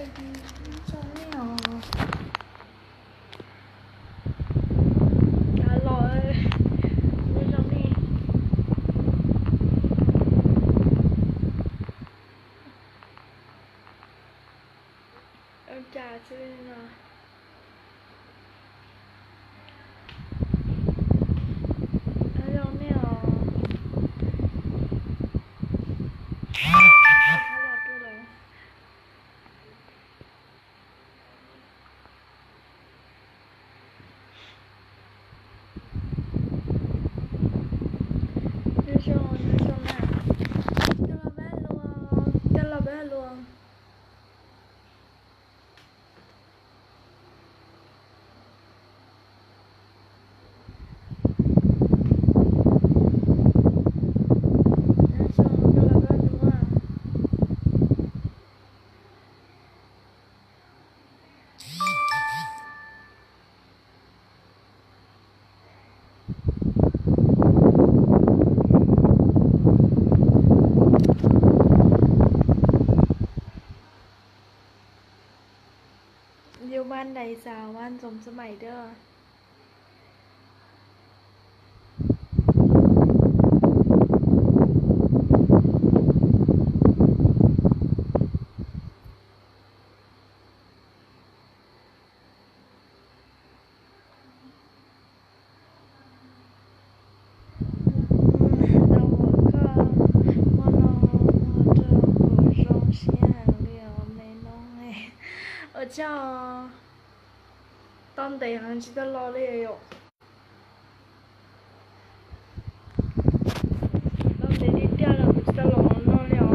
Nyob zoo nej os. Los, nyob zoo nej. Ua cas xwb no. Nyob zoo nej os. Nyob zoo, nyob zoo na. Koj los pab luag, koj los pab luag. Nyob zoo, koj los pab luag. Yus ban đài già ban dòng sân bay đó. Tau ua koj ua no ua rau kuv zoo siab heev li os me noob. Ua tsaug, tau ntev heev tsis tau los li yom. Tau ntev tiag tiag los kuv tsis tau los no li os.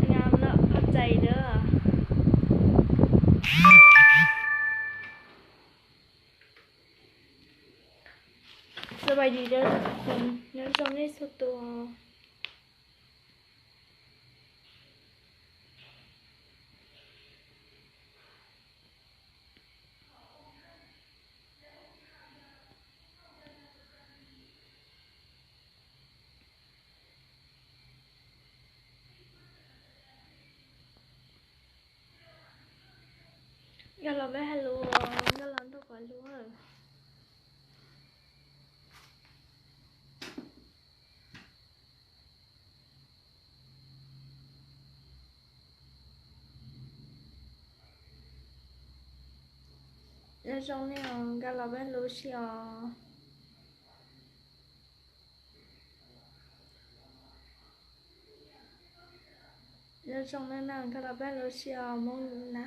Ngam lawm, qhov txais dawb. Sawv daws nyob zoo nej txhua tus. Nkag los peb hais lus, nkag los nrog kuv lus. Nyob zoo nej os, nkag los peb lub si os. Nyob zoo nej na, nkag los peb lub si os, Hmoob na.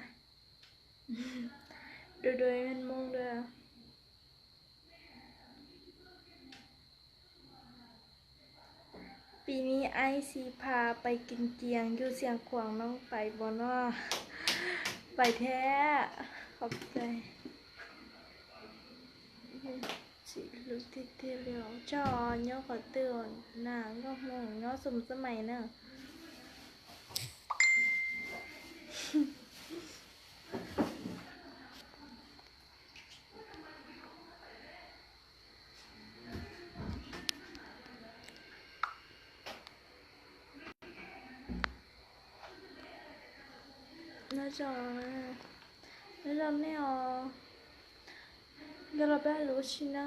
Đuổi đuổi Hmoob da. Pis nis ai xis phas pais kiv kiag yug xiam khuam no pais pom no. Pais thiab, qhov pais. Tsis hlub tiag tiag li os. Tso nyob qhov twg na, nkauj Hmoob nyob xum xab mais na. Nyob zoo, nyob zoo nej os. Nkag los peb lub si na.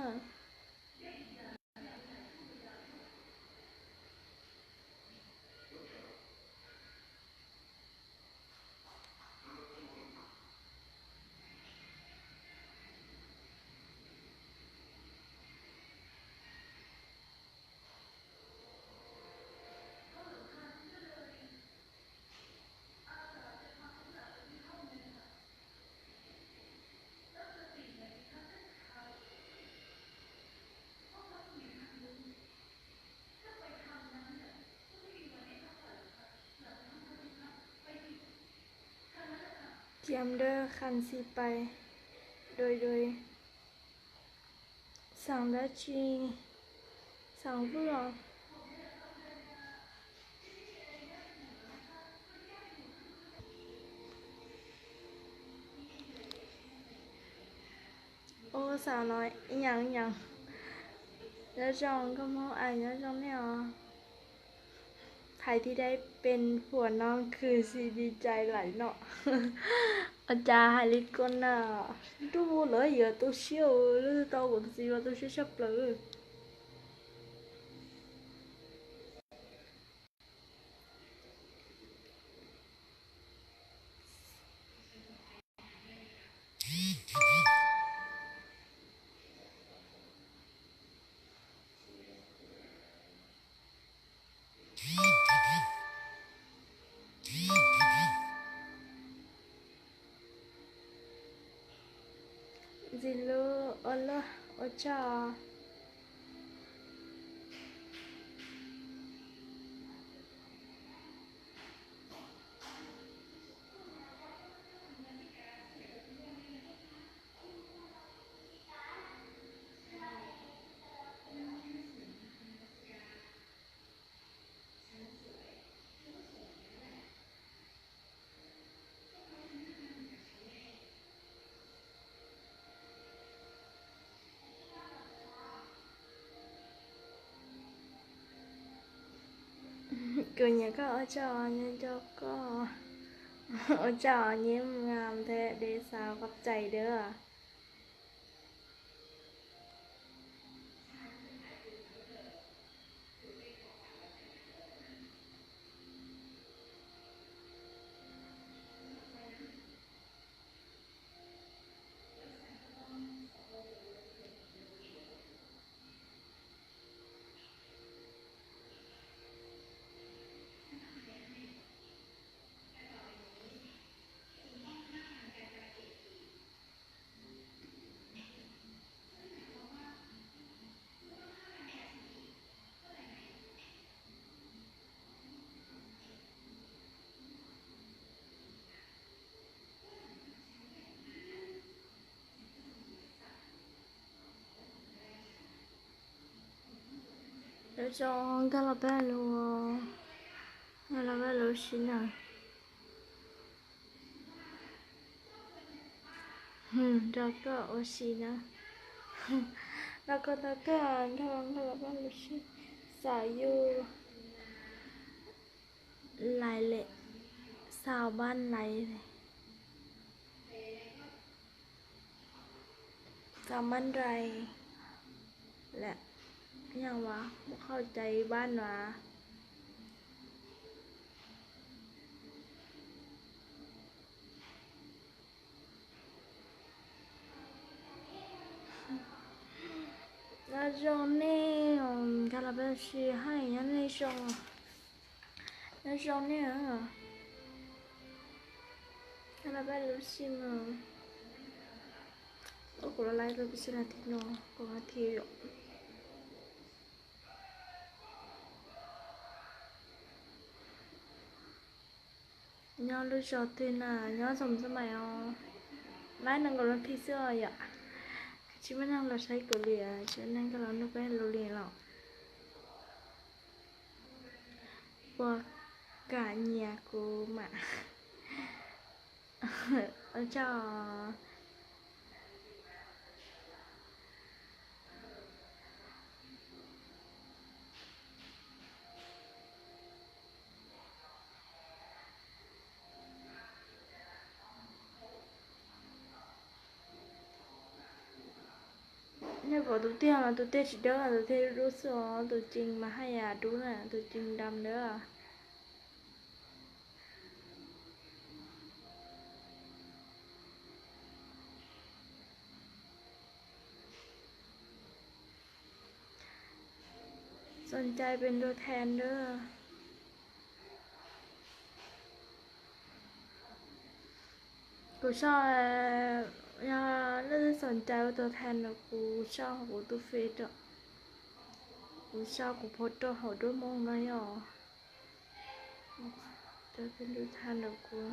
Ciam dawb qhas xis pais, đuổi đuổi. Xeem dab tsi? Xeem Vwj os. Ua xav no ib yam ib yam. Nyob zoo nkauj Hmoob, nyob zoo nej os. Thais Thi Dai pes puam no khwv si di cai lawm no. Ua cas hais li ko na, ntuj lawv yuav tu siab, lub twg tau kuv tus txiv los tu siab tshaj plaws. Ntxim lub ua luaj, ua tsaug. Kuv nyiam koj, ua tsaug nco koj, ua tsaug nyiam ngas thiab dev xav qhov cais dawb. Lawv tso nkag los peb lus, nkag los peb lus si na. Nrog koj ua si na. Nrog koj tau kawg, nrog nkag los peb lus si. Xav yus lais lem, xav ban lais lem. Xav ban lais lem, yog vas mus qhau cai ban vas. Nyob zoo nej, nkag los peb lus si hais nyob nej zoo. Nyob zoo nej, nkag los peb lus si mas. Ua kuv los lais lus peb si nas this no, kuv nas this yom. Nyob lub zos twg na, nyob zos Xas Mais os. Laib nees nkaum nas this xwb os yom. Tsis muaj neeg los saib kuv li, tsis muaj neeg nkag los nug peb lus li los. Puas kam nyiam kuv mam ua tsaug. Nej pom tus tiag mas tus tiag tsis dawb, tus tiag dub dub xwb os, tus cees mas haj yam dub na, tus cees dam dawb. Xoom cai pes ntuj thaij dawb. Kuv sau, yog leej twg xoom cai ua tus thaij ntawm kuv sau kuv tus fej rau, kuv sau kuv photo hauv duab moo no yog. Cov pes ntuj thaij ntawm kuv.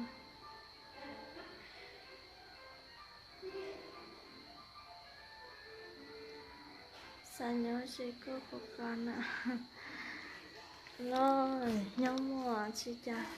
Xav nyob ze koj puas kam na. Los nyob muaj tsis cas.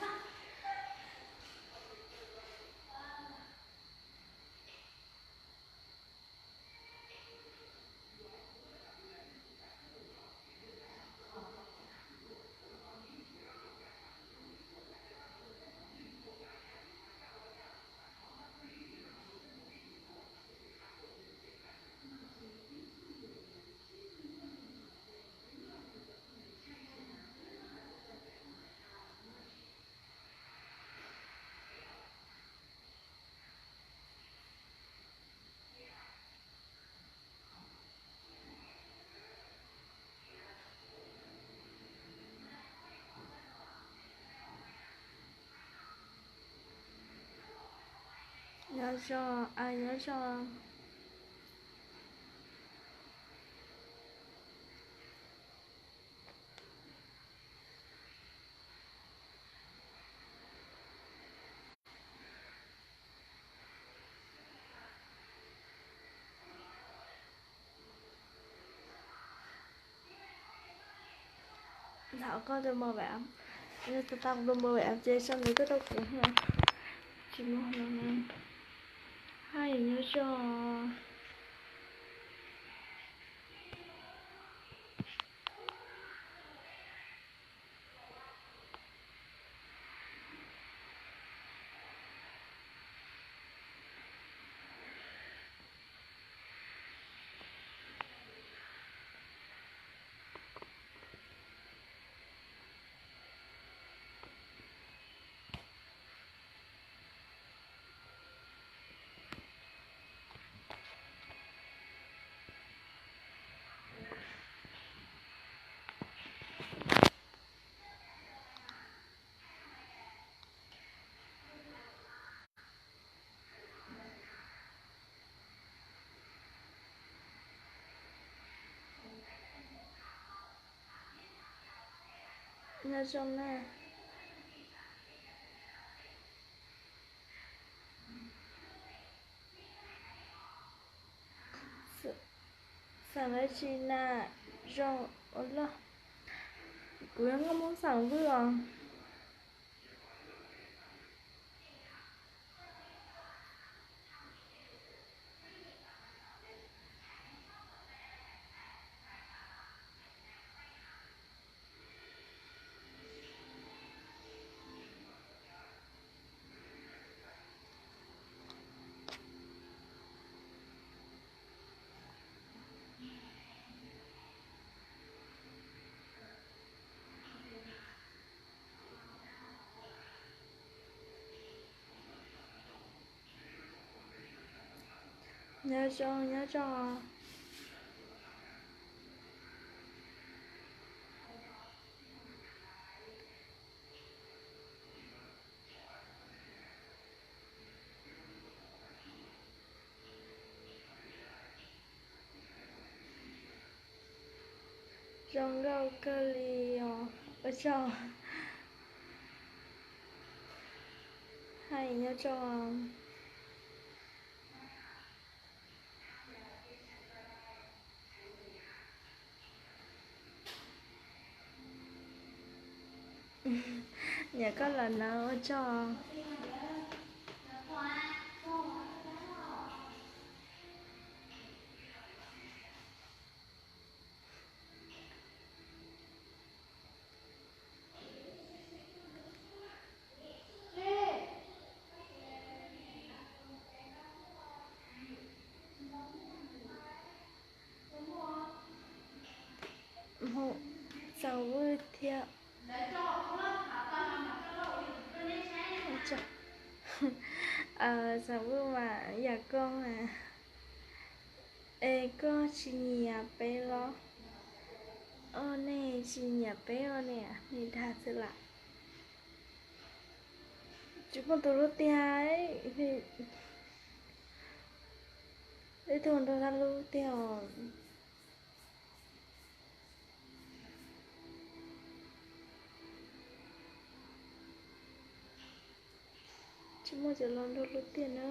Nyob zoo, nyob zoo. Thov koj tus mobile app, tus tau tus mobile app ces sau ntawv tuaj rau kuv. Tsis muaj no. Hais nyob zoo. Nyob zoo na. Xeem dab tsi na? Zoo ua luaj. Kuv yog Nkauj Hmoob xeem Vwj os. Nyob zoo, nyob zoo. Zoo nkauj kawg li os. Ua tsaug. Hais nyob zoo. Niam koj los na, ua tsaug. Xeem Vwj thiab. Xeem Vwj mas yam koj mas, es koj tsis nyiam peb los? Os, nej tsis nyiam peb os, nej, nej dag xwb lam. Tsis muaj tus hlub tiag. Ib tug nrog dab hlub tiag os. Tsis muaj cov laus nrog hlub tiag na.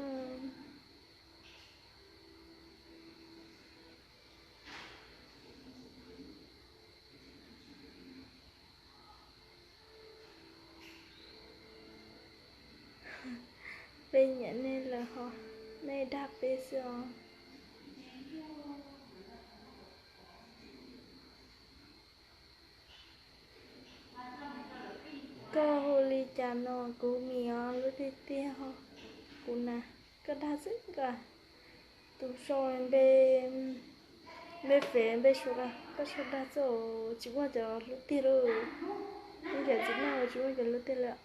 Peb nyiam nej lawm ho, nej dag peb xwb os. Koj hu li cas no? Kuv Mim os, hlub tiag tiag ho. Kuv na, koj dag xwb koj. Tus sau npe, npe fev npe su, koj sau dag xwb, tsis muaj cov hlub tiag lauj. Ib yam txiv neej tsis muaj cov hlub tiag lawm.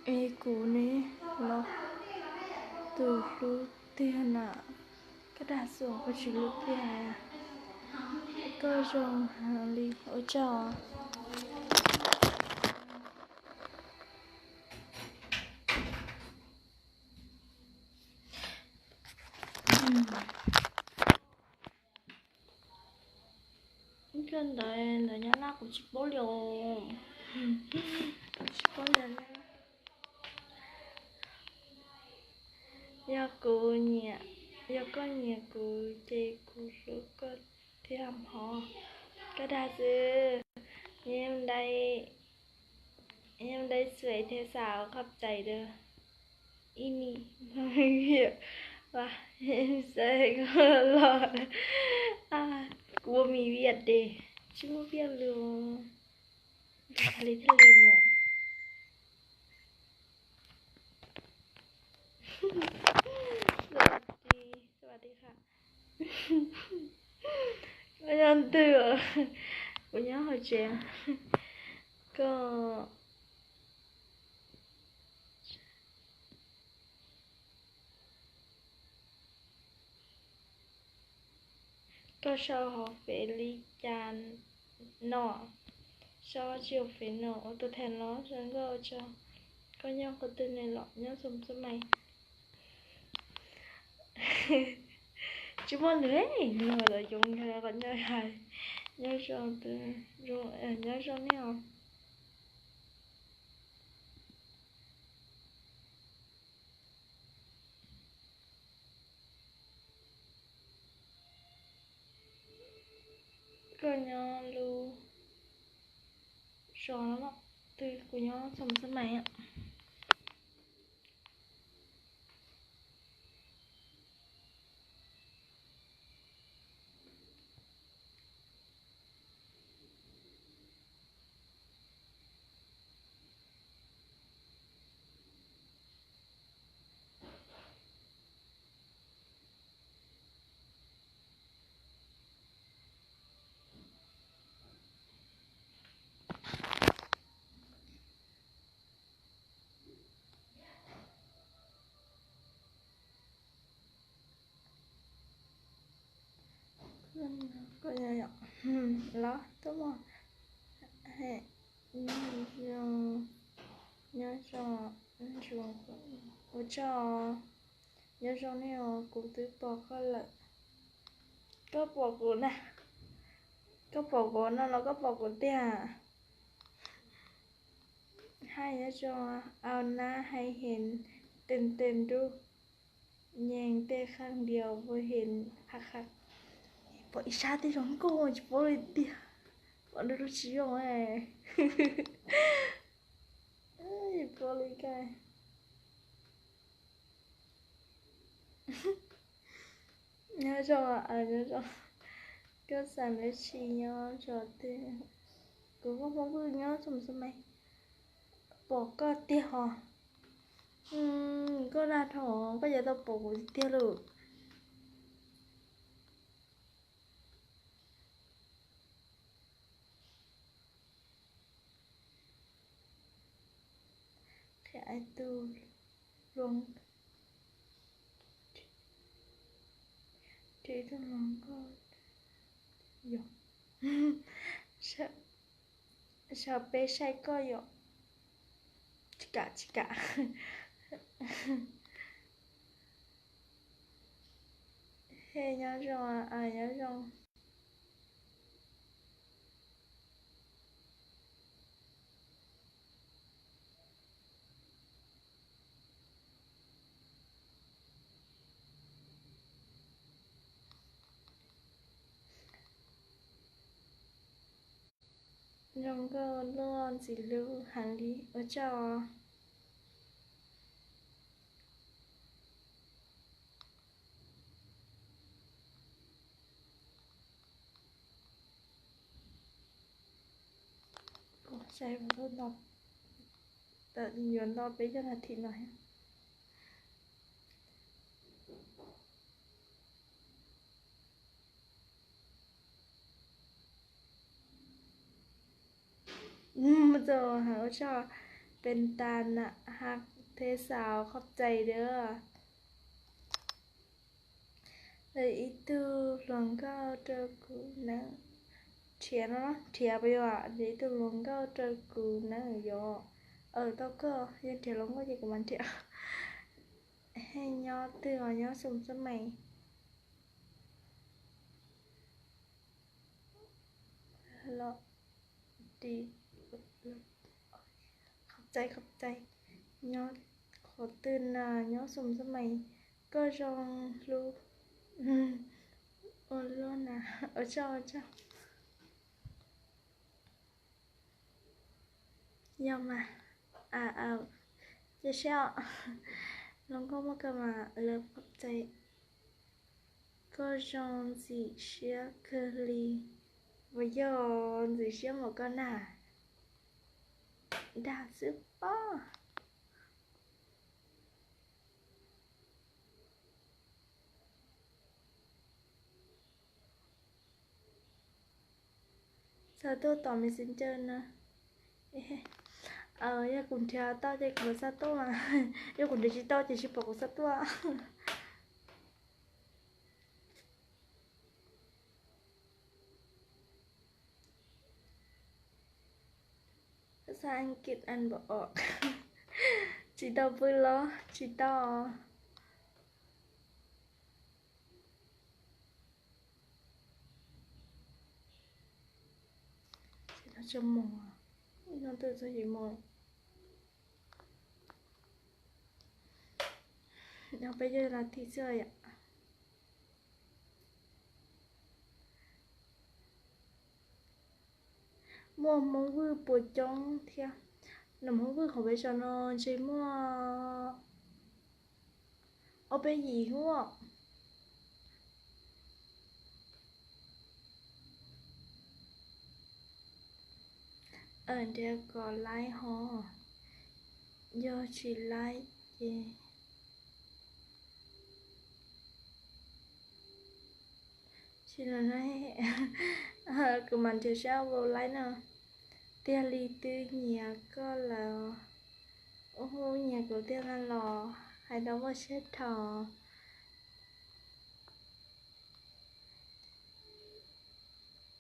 Es kuv ne los tus hlub tiag na, koj dag xwb koj tsis hlub tiag. Koj zoo heev li, ua tsaug. Koj ntawd ntawd nyob na kuv tsis paub li os. Tsis paub li na. Yog kuv nyiam, yog koj nyiam kuv ces kuv hlub koj thiab mog. Koj dag xwb, em đây, em đây xuể thiệt xạo khop cai dah. Ib ni, xav los, kuv ua mi viaj de, tsis muaj viaj lus, li thiaj li mus. Sawv daws, sawv daws, koj nyob twg? Kuv nyob hauv tsev. Koj Koj sau hauv Fev li cas no? Sau tsis hauv Fev no, ua tus tham los zoo nkauj tso. Koj nyob qhov twg ne los nyob Xoo Xab Mais? Tsis muaj nws, nws los yoov yog los nyob hais, nyob zoo, nyob zoo nej os. Koj nyob lub zos no, twb kuv nyob Xoo Xab Mais. Los tuaj mog. Nyob zoo, nyob zoo, ua tsaug. Nyob zoo nej os, kuv twb pom koj lawm. Koj pom kuv na, koj pom kuv no los koj pom kuv tiag. Hais nyob zoo, ao nab hais heev, tes tes nruj, nyees tej kheej diaus puas heev haj haj. Pom ib sab tej zoo nkauj tsis paub li tiag, pom nruj nruj tsis zoo, tsis paub li koj. Nyob zoo, nyob zoo. Koj xav lub tsis nyob tso tiag. Kuv Hmoob Hmoob kuj nyob Xoo Xab Mais. Pom koj tiag hos. Koj dag dhau, koj yuav tau pom kuv tiag lauj. Qhia tus hluas, qhia tus hluas nkauj yom. Sau peb saib koj yom. Tsis kam, tsis kam. He nyob zoo, nyob zoo. Zoo nkauj luaj ntxim hlub heev li, ua tsaug. Kuv saib, yuav nto peb caug nas this no thiab. Mus txog heev, ua tsaug. Pes tas na, hab theb xaus, qhov txais dab. Lawv ib tug hluas nkauj rau kuv nawb. Nrhiav no, nrhiav puas yog? Lawv ib tug hluas nkauj rau kuv nawb yom. Aw, tau koj, yog nrhiav hluas nkauj ces kuv mam nrhiav. Hej, nyob twg os, nyob Xoo Xab Meem los? Qhov txais, qhov txais. Nyob qhov twg na? Nyob Xoo Xab Meem. Koj zoo hlub ua luaj na. Ua tsaug, ua tsaug. Yog mas. Cia siab os. Hluas nkauj muaj koj mas lawv qhov txais. Koj zoo ntxim siab kawg li. Puas yog ntxim siab npaum koj na? Dag xwb pob. Xa tuaj tom Messenger na. Yog kuv nrhiav tau ces kuv xa tuaj mas. Yog kuv nrhiav tsis tau ces tsis pom kuv xa tuaj. Xa Askiv npaum os. Tsis tau pw los tsis tau. Tsis tau tso mus, ib hnub twg txog yim mus. Peb yog lav tim xwb yom. Muaj Hmoob Vwj puas coob thiab? Los Hmoob Vwj qhov peb zos no ntshe muaj ob peb yim huab. Nrhiav kom laib hov, yog tsis laib ces tsis los laib. Kuv mam nrhiav sab vau laib no. Tiag li twb nyiam koj lawm. Ub, nyiam kuv tiag na los hais tau muaj siab dhau.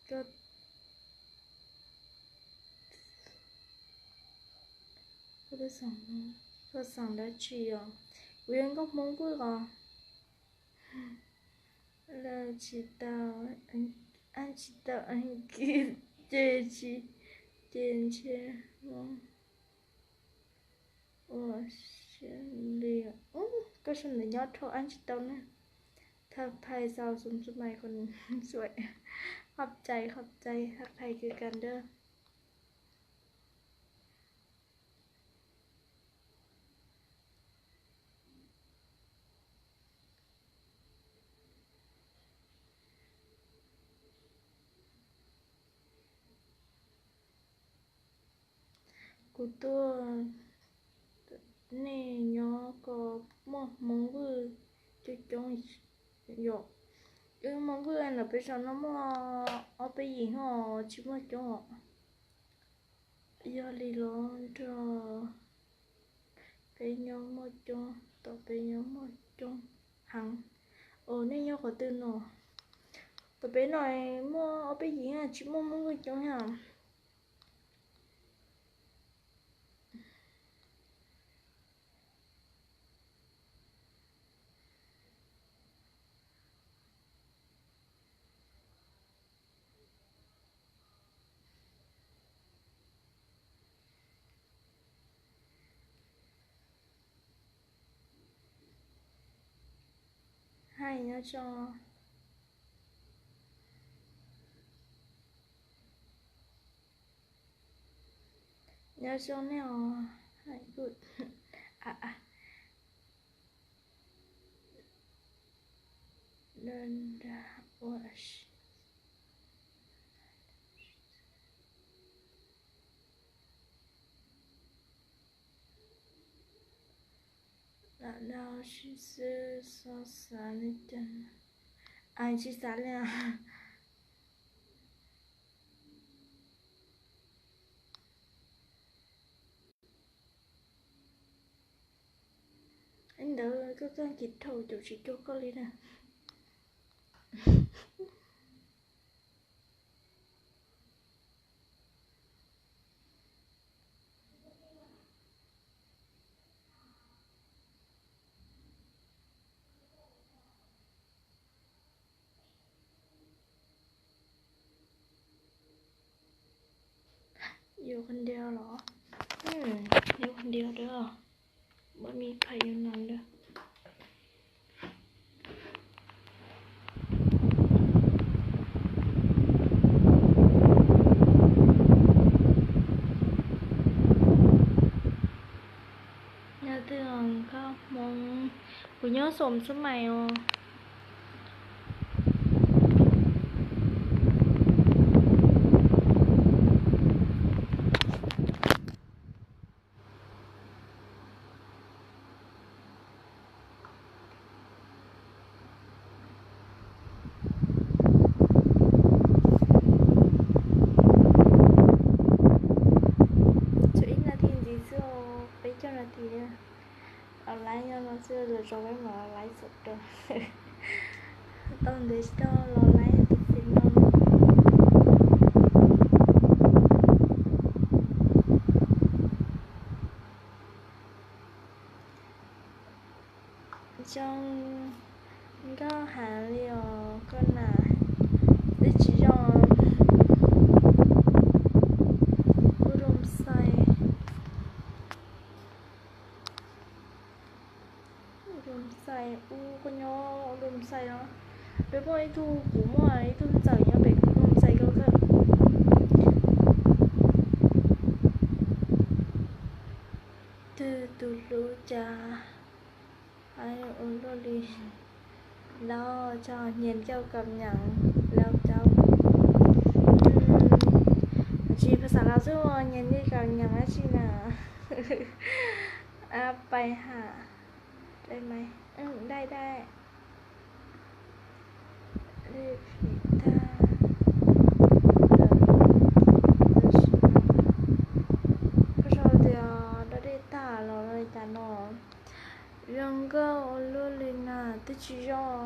Koj xeem dab tsi os? Kuv yog nkauj Hmoob Vwj os. Lawv tsis tau, ab tsis tau Askiv ces tsis, ces ntshe ua siab li. Koj sawv ntawm nyob dhau ab tsis tau na. Thawj phais xaus Xoo Xab Meem, qhov, qhov txais, qhov txais, thawj phais kws kas dawb. Kuv tuaj, nej nyob ko muaj Hmoob Vwj coob coob yom? Wb Hmoob Vwj ntawm peb zos no muaj ob peb yim os, tsis muaj coob os. Yog li los nrog peb nyob muaj coob, tom peb nyob muaj coob heev. Os, nej nyob qhov twg no? Tom peb no muaj ob peb yim, tsis muaj Hmoob Vwj coob thiab. Hais nyob zoo, nyob zoo nej os. Hais kuj, a, a, da, da, ua, lam dau sib xwb, xav li cas? Ais, tsis xav li os. Ntawd koj koj kis dhau caum tsis cuag koj li na. Yuav qhov ntiav los? Yuav qhov ntiav da. Npaj me phaim yuav no da. Yog twg nkauj hmoob, kuv nyob xoom xub mais os. Tshuav ib nas this ntxiv xwb, peb caug nas this. Los laib nyob no xwb, lwm zaus peb mam los laib xov tooj. Tau ntev tsis tau los laib tus fev no. Zoo nkauj heev li os koj na, twb tsis zoo. Ua Doom Xais, Ua Doom Xais, ub, koj nyob Ua Doom Xais los? Peb muaj ib tug, kuv muaj ib tug ntxawm nyob pem Ua Doom Xais ko xwb. Twg tus hlub cas ua luaj li? Lauj, tso nyias coj kam nyeem lauj cauj. Tsis phas xas los xwb, nyias li kam nyeem dab tsi na? Pais ha, dai dai. Dej phim tag, koj sau tias dej tag los li cas no? Zoo nkauj ua luaj li na, twb tsis zoo.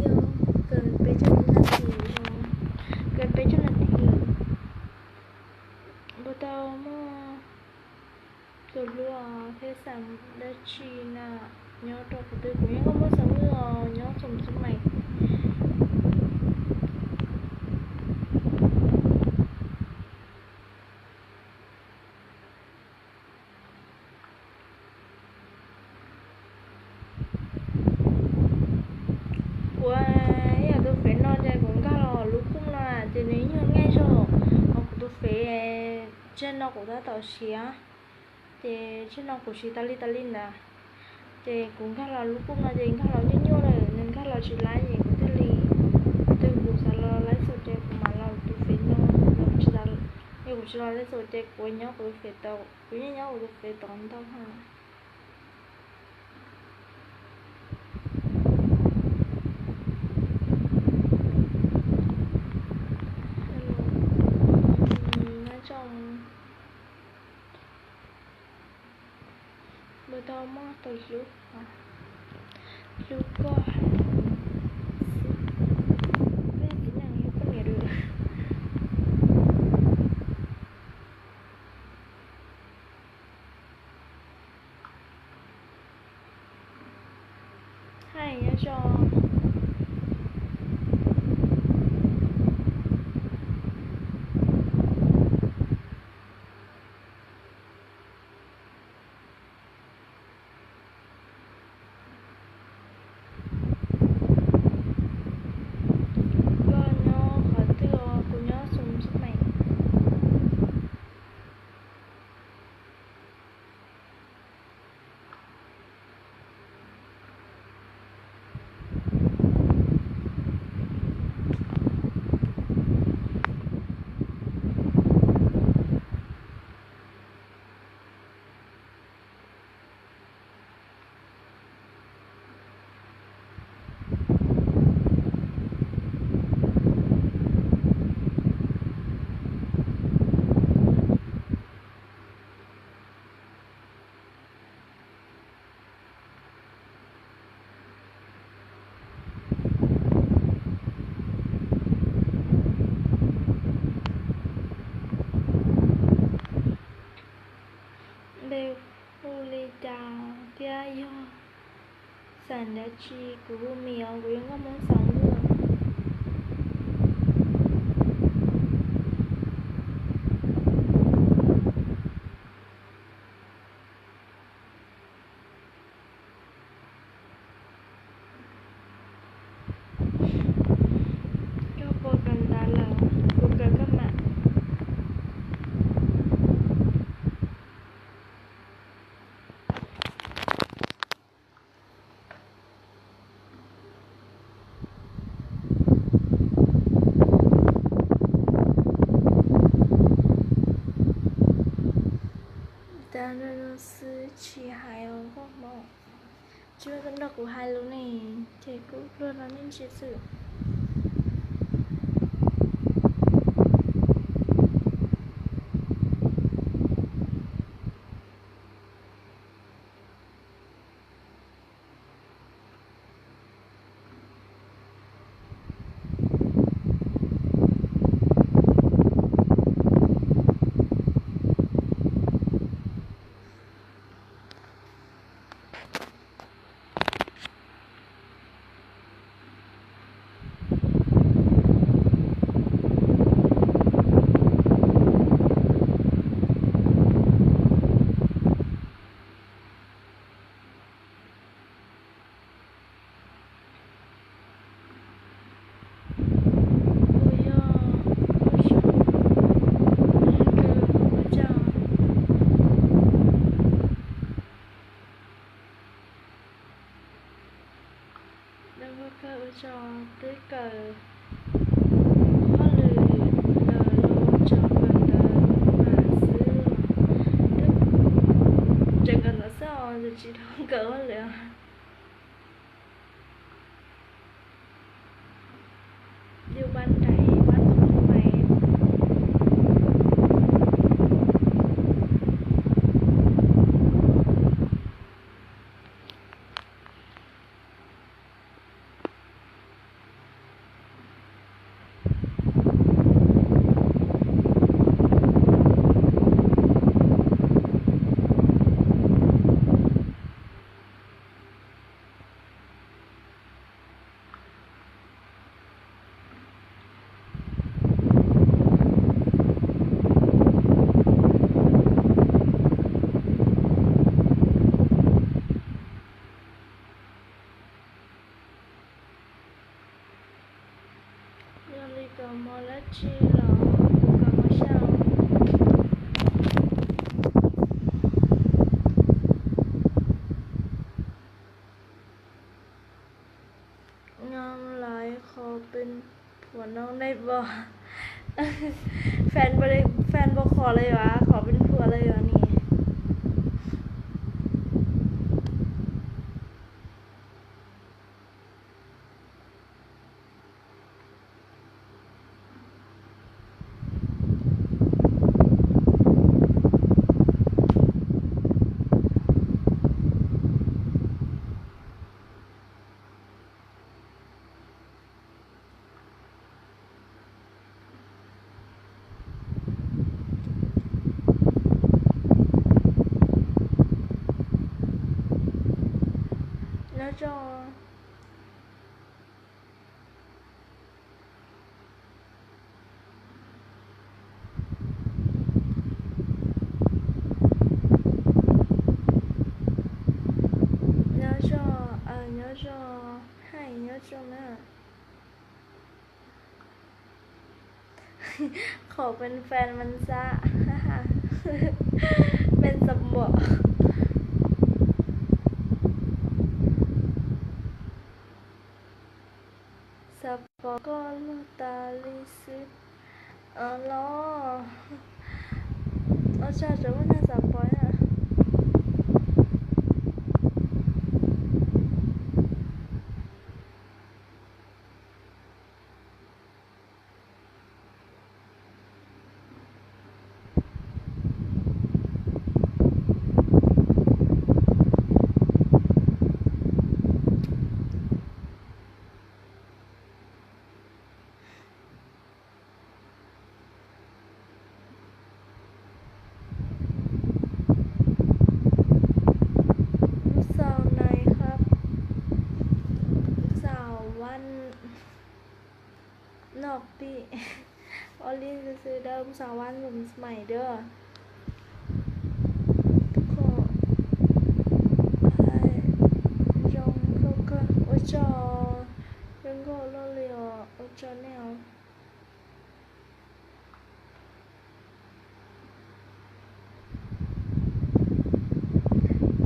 Yog, kawm peb caug nas this, kawm peb caug nas this. Puas tau muaj tus hlub thiab xam dab tsi na, nyob rau qhov twg? Kuv yeej muaj xam mwj os, nyob xoom xub mais. Kuv ib yam tus fev no ces kuv nkag los lub kooj no ces nws nyuag nqaij zog, ho kuv tus fev tseg no kuv tab tom siav, ces tseg no kuv siv tas li tas li ntawd. Ces kuv nkag los lub kooj no ces nkag los nyuaj nyuaj lawm, nws nkag los tsis laib ces kuv thiaj li, twg kuv xav los laib xom ces kuv mam los tus fev no, yog kuv tsis los laib xom ces kuv nyob kuv tus fev tod, kuv yeej nyob kuv tus fev tod ntau ha. Puas tau muaj tus hlub, hlub koj, peb txiv neej hlub poj niam lawm. Hais nyob zoo. Koj nyob qhov twg os? Kuv nyob xoom xub mais. cas thiab yog xeem dab tsi, kuv hu Mim os, kuv yog nkauj Hmoob xeem Luag. Koj puas kawm ntawv lawm? Kuv kawm koj mam. Tag no xwb tsis hais os nkauj Hmoob. Tsis muaj koj nrog kuv hais lus ne, ces kuv luag no nej ntsia xwb. Ua tsaug, twb kawm hauj lwm lawm los tseem kawm ntawv mas xwb. Twb tseem kawm ntawv xwb os, tsis tau kawm hauj lwm. Yus pab nraim pab qhov mais. Yog li kawm mos dab tsi los kuv kawm mos xya. Lawv qhov pes phuam no nej pom, fan npaum qhov lawm yom, qhov pes phuam lawm yom ni. Nyob zoo. Nyob zoo, nyob zoo, hais nyob zoo na. Qhov pes fan mas xab, pes xab npom. Xav pom koj luag tas li xwb los. Ua tsaug rau koj neeg xav pom na. Ua li xwb xwb dawb, xav vas lus mais dawb. Kom zoo kawg, ua tsaug, zoo nkauj luaj li os, ua tsaug nej os.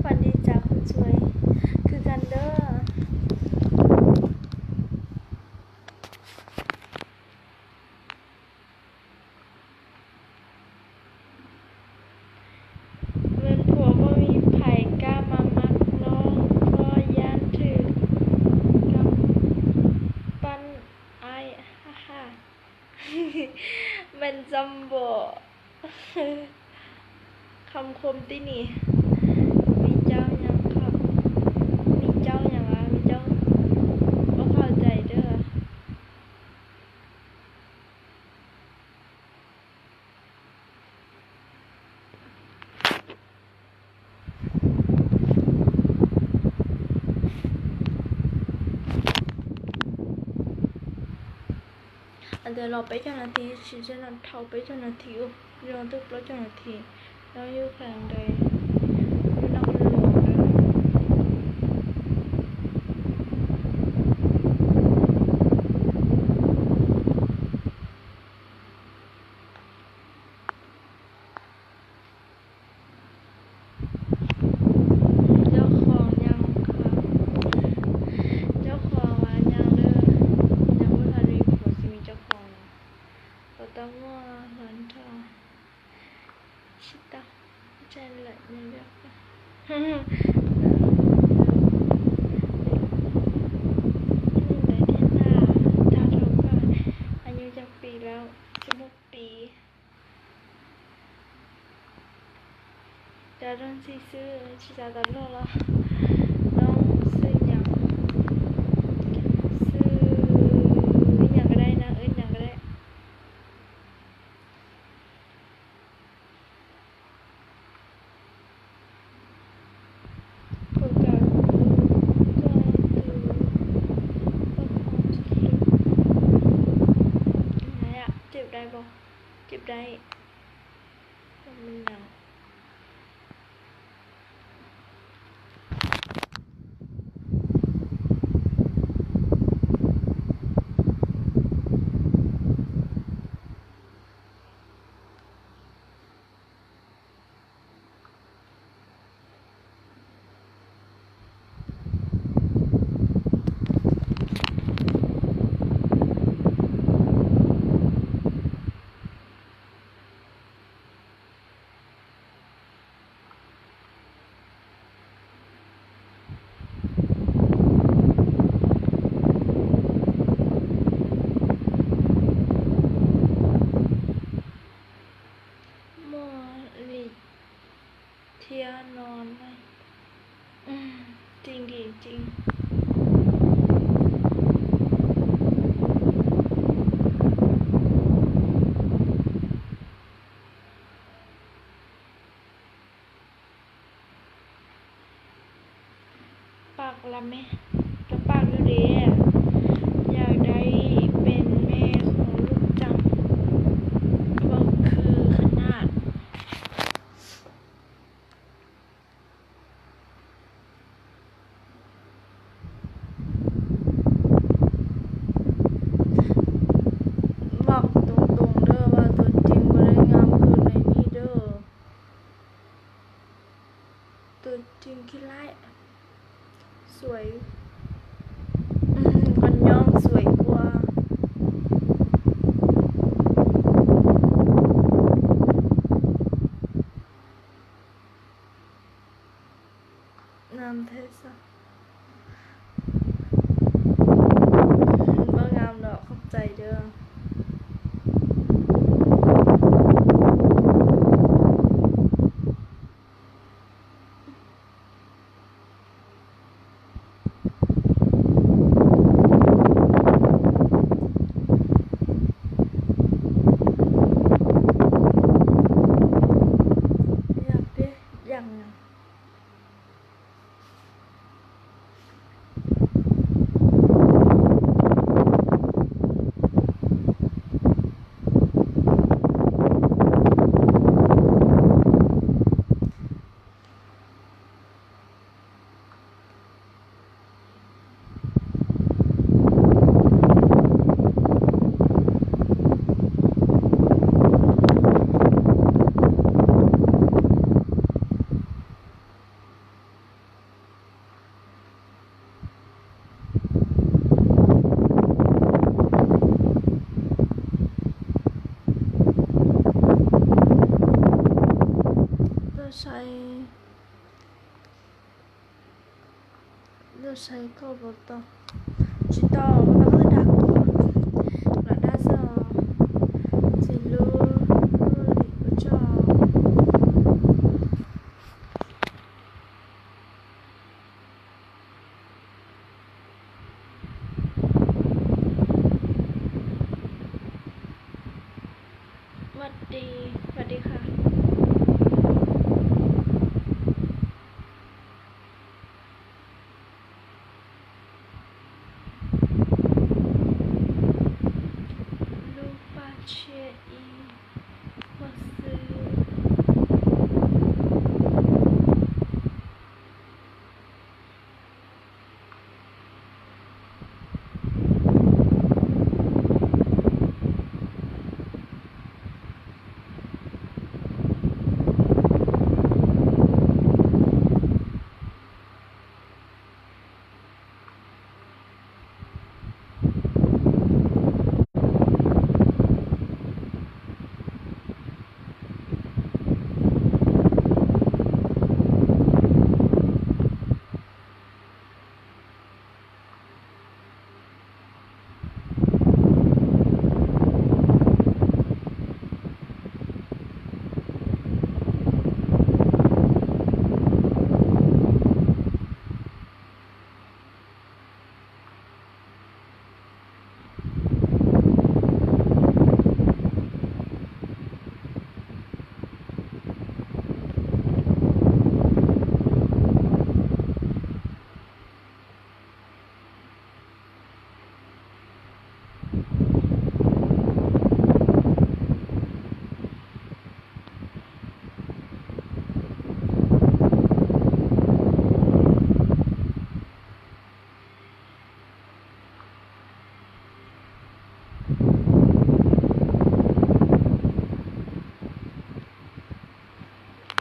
ฝันดีจ้าคนสวย คือกันเด้อ เมืองผัวบ่มีไผกล้ามามักน้อง เพราะย้านถือกำปั้นอ้าย ฮ่าฮ่า แม่นจำบ่ คำคมตี้นี่ มีเจ้ายังครับ มีเจ้ายังวะ มีเจ้า บ่เข้าใจเด้อ Tias los peb caug nas this, tsis tseeb no dhau peb caug nas this, zoo twb plaub caug nas this, nyob yub khees nqe, yub noj luas lawm. Ncauj qhoo nyav, ncauj qhoo nyav lawm, nyav ua tau li puas tsis muaj ncauj qhoo, puas tau muaj hluas nraug tsis tau, tsis lawm nyav ncauj qhoo. Ntawd thiab na, dag rau koj, añus cov pis lawm, tsis muaj pis. Cov zoo xwb xwb, tsis xav tau luag los zoo xwb nyav, xwb, ib nyuag nqaij na, ib nyuag nqaij. Kuv kawm kuv koj tus koj phooj ywg. Cem dai pom, cem dai. Muaj li thiab no na. Tsis nkim tsis. Paj la me, cov paj lub diam, yog dai pes me qhov lub cam, vau khw qhov naj. Mom tus tus dawb, tus tsis ua li ngam khw neeg ib dawb. Tus tsis khi laib, xuav, qhov nyob xuav kua. Nam thế sao? Npaj ngam los qhov txais dawb. Yog peb yeej no. Tuaj saib koj puas tau. Tsis tau, tau wb dag tuaj. Lam dab xwb os. Txiv lub, lub lim ua tso. Mas di, mas di kha. Lub paj tshiab ib hmos xwb.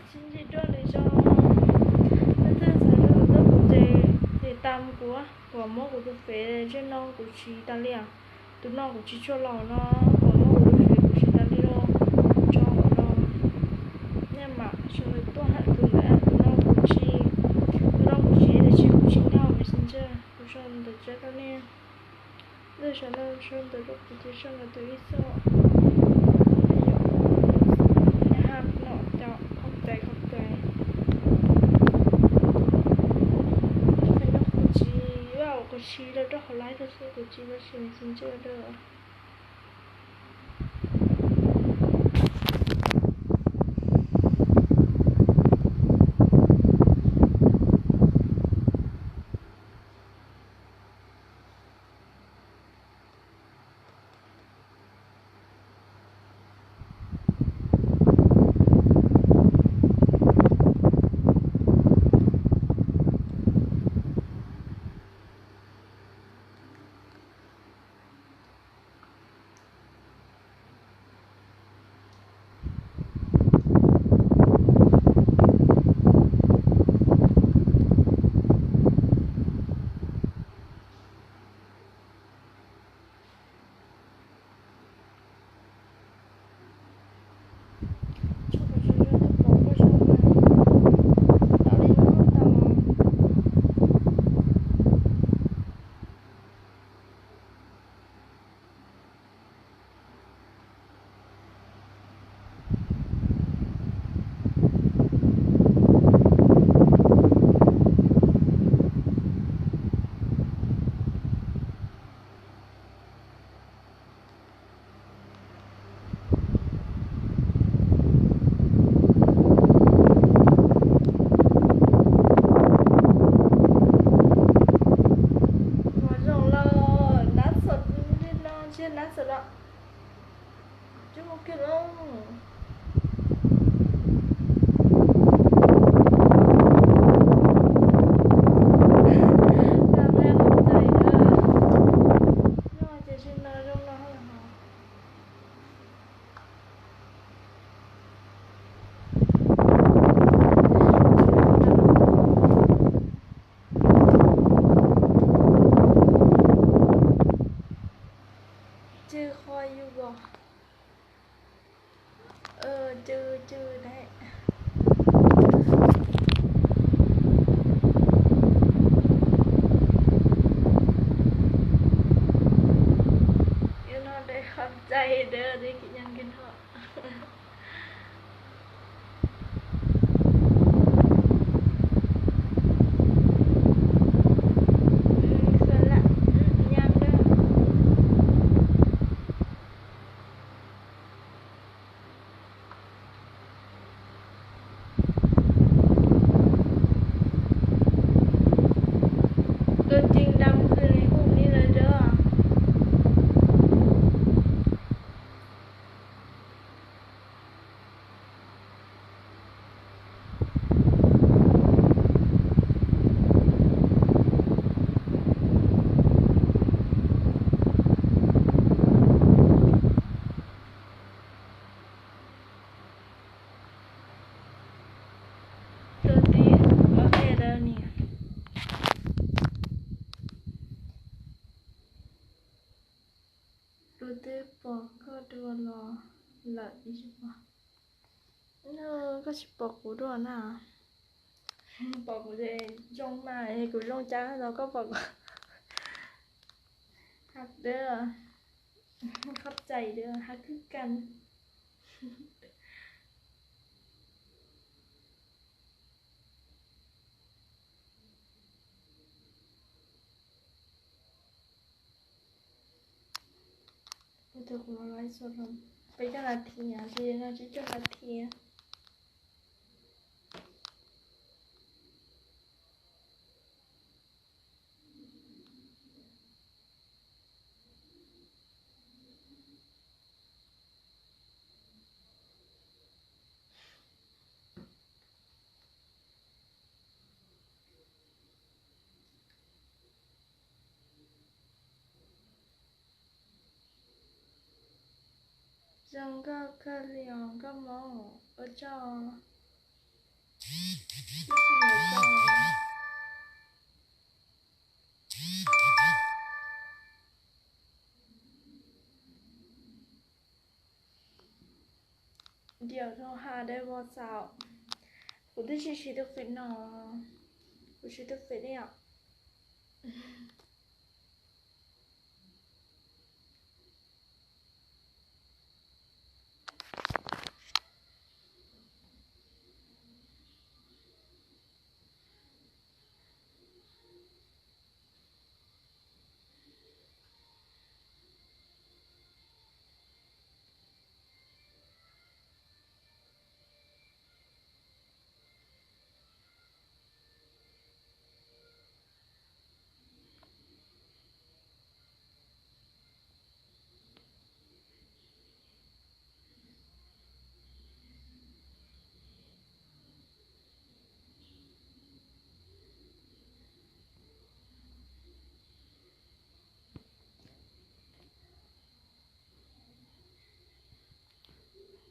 Sib ntsib dua lwm zaus, leej twg xav tuaj kuv ces tiv tam kuv, kuv muab kuv tus fev ntsej no kuv siv tas li os. Tus no kuv tsis tshua los no, kuv muab kuv tus fev kuv siv tas li los tso no. Nej mam sawv daws tuaj hais tus ntawd, tus no kuv tsis, tus no kuv siv tiam sis kuv tsis nyob Messenger, kuv sau ntawv tsa rau nej. Leej sawv daws sau ntawv rau kuv ces sau ntawv tus ib xwb. Nyob ha no cov qhov cai qhov cai. Kuv tsis, kuv tsis los rau hauv live tab sis kuv tsis los siv Messenger lawm. Tus ceev dam hwj li hum li lawm dab. Tus tib ua ke dab niag. Tus twb pom koj dua los lawm ib tsis pom. Koj tsis pom kuv dua na. Pom kuv ces zoo mas, kuv zoo cas los koj pom kuv. Hab dab, qhov txais dab hab kwj kan. Ua tau kuv los laiv xwb, peb caug nas this, tsis no tsis caug nas this. Zoo nkauj kawg li os nkauj Hmoob, ua tsaug. Diam rau ha dab vo xaus. Kuv twb tsis siv tus fem no, kuv siv tus fem li os.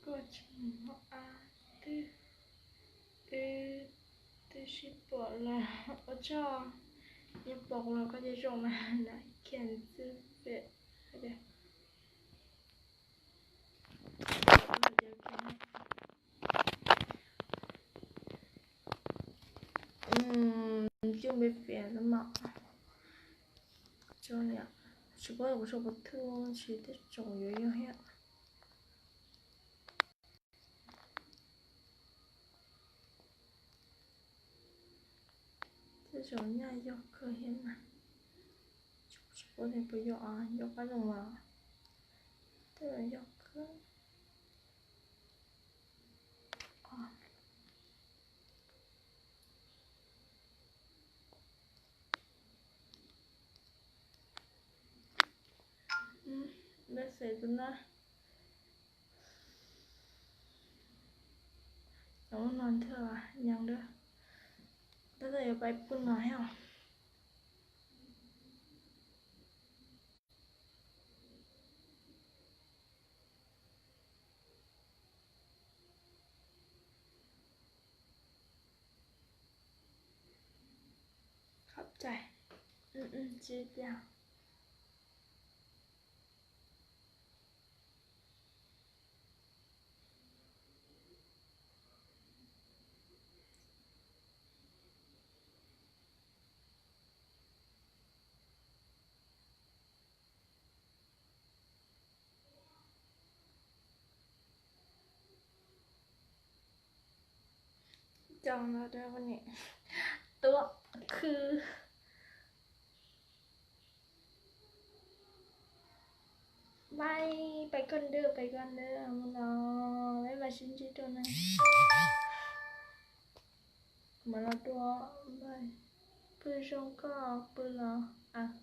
Koj tsis mus noj ab twb, wb twb sib pom lawm. Ua tsaug, yog pom los koj ces zoo mas na, khiav xwb pem. Coj npe fias xwb mas. Tsis paub kuv sau pov thwj tsis tej tsoom yuav yog thiab. Tej zaum nyaj yog kawg thiab na. Tsis paub tias puas yog, yog qab zoo mas tej zaum yog kawg. Message tus na. Nov no thiaj nyas dab. Tab tom yuav pais pw no thiab. Khov cai. Tsis tias. Cov no rau niam tuaj khwv. Bye, pais koj ntawd, pais koj ntawd, mus no, bye bye, sib ntsib dua na. Mam los dua, bye. Pw zoo koj pw los,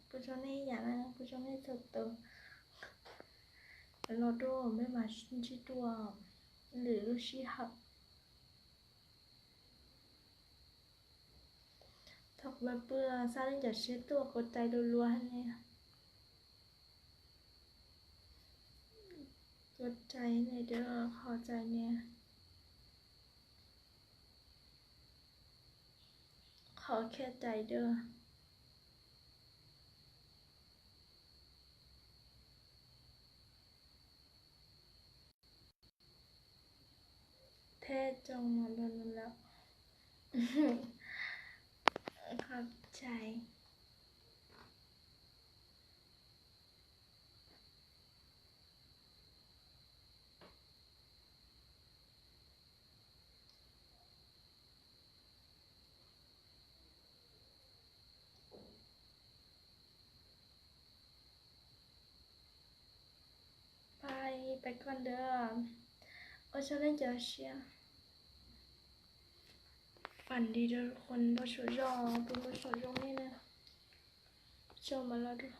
pw zoo nej ib yam na, pw zoo nej txhua tus. Los dua mej mas ntsib dua lwm lub sij hawm. Thaum kuv pw xa nej cov siab tuaj kuv tais lus luas ne. Kuv tais ne, qhov tais ne, qhov khiav tais dua. Theb coj mus rau nws lawm. Qhov tais. Pais, pais koj ntawd. Ua tsaug nej cov siab. Fam li rau qhov npau suav zoo, tus npau suav zoo nej na. Tso mas los rau.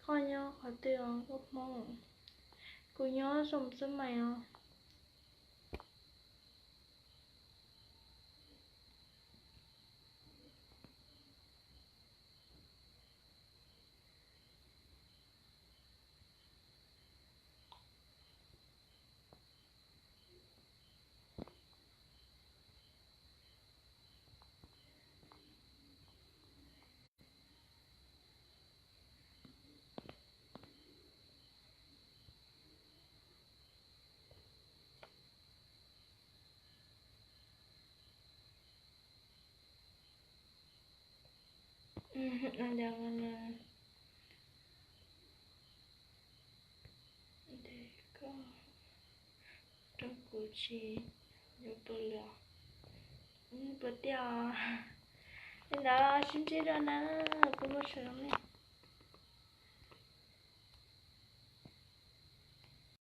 Koj nyob qhov twg os koj Hmoob? Kuv nyob Zoom xwb mas os. Rau kuv tsis yuav pw lawm. Pw tiag. Li ntawd sib ntsib dua na, kuv ua tsaug nej.